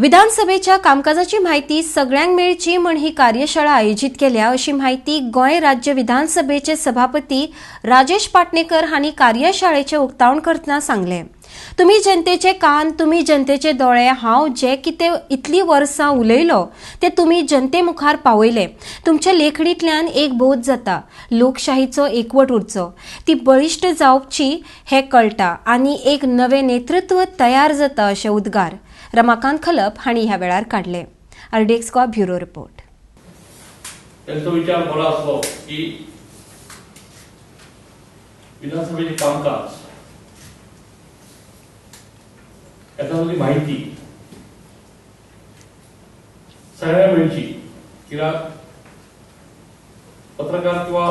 विधानसभेच्या कामकाजाची म्हायती सगळ्यांक मेळची म्हण ही कार्यशाळा आयोजीत केल्या अशी म्हायती गोंय राज्य विधानसभेचे सभापती राजेश पाटणेकर हांणी कार्यशाळेचे उक्तावण करतना सांगलें. तुमी जनतेचे कान, तुमी जनतेचे दोळे. हांव जे कितें इतलीं वर्सां उलयलो ते तुमी जनते मुखार पावयले. तुमच्या लेखणींतल्यान एक बोध जाता. लोकशाहीचो एकवट उरचो, ती बळिश्ट जावची हें कळटा आनी एक नवें नेतृत्व तयार जाता अशें उद्गार रमाकांत खलप हांणी ह्या वेळार काडले. RDX Goa, bureau report. त्यांचो विचार बरो आसलो की विधानसभेचे कामकाज याच्यामधली माहिती सगळ्यांना मेळची, कित्याक पत्रकार किंवा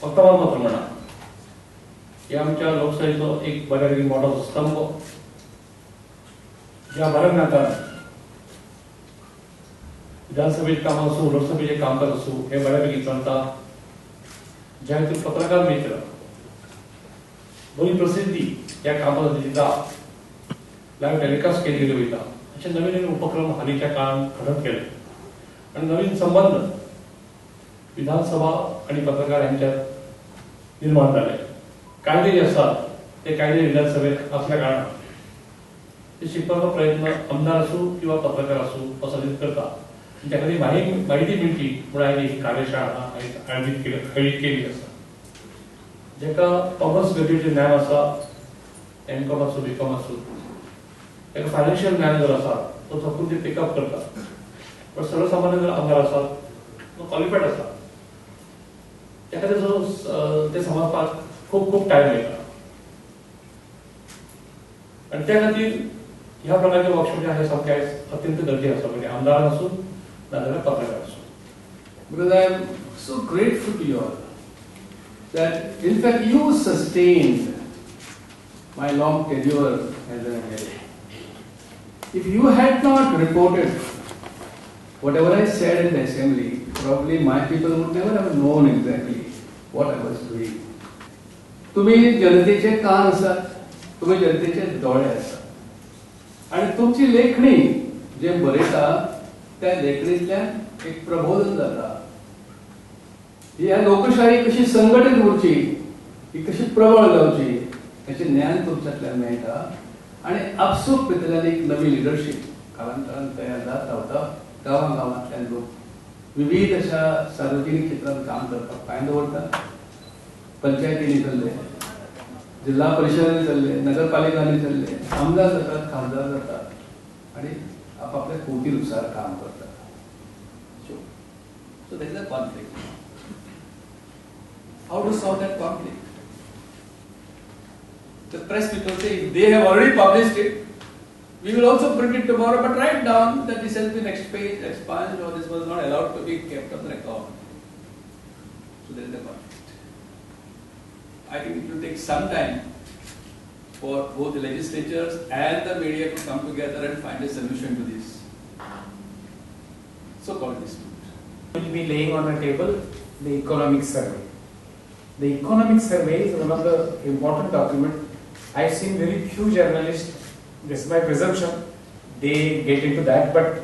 वर्तमानपत्र म्हणा, हे आमच्या लोकशाहीचो एक बऱ्यापैकी मोठो स्तंभ, ज्या बऱ्या नात्यान विधानसभेचे काम आसूं, लोकसभेचे कामकाज आसूं, हे बऱ्यापैकी चलता. ज्या हेतून पत्रकार मित्र बरी प्रसिद्धी ह्या कामाक दिता, लायव्ह टेलिकास्ट केली गेली वयता. अशे नवीन नवीन उपक्रम हालींच्या काळात घडत गेले आणि नवीन संबंध विधानसभा आणि पत्रकार यांच्यात निर्माण झाले. कायदे जे आसात ते कायदे विधानसभेत असल्या कारणान ते शिकपाचो प्रयत्न आमदार आसूं किंवा पत्रकार आसूं हो सदींच करता. आनी त्या खातीर माहिती मेळची म्हूण हांवें ही कार्यशाळा आयोजीत केल्ली आसा. जाका कॉमर्स ग्रॅज्युएट ज्ञान आसा, एम कॉम आसूं, बी कॉम आसूं, ताका फायनान्शियल ज्ञान जर आसा, तो थकून ते पिकअप करता. पण सर्वसामान्य जर आमदार आसा, तो क्वॉलिफायड आसा, ताका तेजो ते समजपाक खूब खूब टायम वयता आनी त्या खातीर ह्या प्रकारचे वर्कशॉप जे आहे सामके अत्यंत गरजेचे आसा, म्हणजे आमदारान आसूं नाजाल्यार पत्रकार आसूं. Because I am so grateful to you all that in fact you sustained my long tenure as an MLA. If you had not reported whatever I said in the assembly, probably my people would never have known exactly what I was doing. तुम्ही जनतेचे कान आसात, तुम्ही जनतेचे दोळे आसात आणि तुमची लेखणी जे बरयता त्या लेखणीतल्यान एक प्रबोधन जाता. ह्या लोकशाही कशी संघटित उरची, ही कशी प्रबळ जावची, हेचें ज्ञान तुमच्यांतल्यान मेळटा आणि आपसूक भितरल्यान एक नवी लिडरशीप कालांतरान तयार जात रावता. गांवां गांवांतल्यान लोक विविध अशा सार्वजनिक क्षेत्रांत काम करपाक पांय दवरतात. पंचायतींनी चल्ले, जिल्हा परिशदांनी चल्ले, नगरपालिकांनी चल्ले, आमदार जातात, खासदार जातात आणि आपापल्या कुवतीनुसार काम करतात. So there is a conflict. How to solve that conflict? The press people say if they have already published it, we will also print it tomorrow, but write down that this has been expunged or this was not allowed to be kept on record. So there is a conflict. I think it will take some time for both the legislatures and the media to come together and find a solution to this so-called dispute. Will be laying on a table the economic survey. The economic survey is one of the important document. I've seen very few journalists, this is my presumption, they get into that, but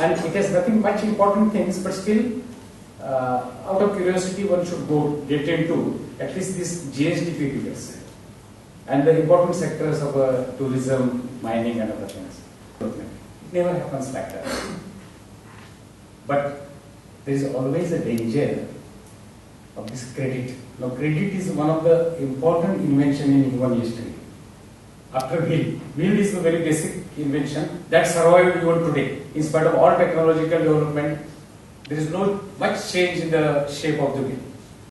and it has nothing much important things, but still out of curiosity one should go get into at least this GSDP figures and the important sectors of tourism, mining and other things. It never happens like that. But there is always a danger of this credit. Now, credit is one of the important invention in human history. After wheel, wheel is the very basic invention that survived even today. In spite of all technological development, there is no much change in the shape of the wheel.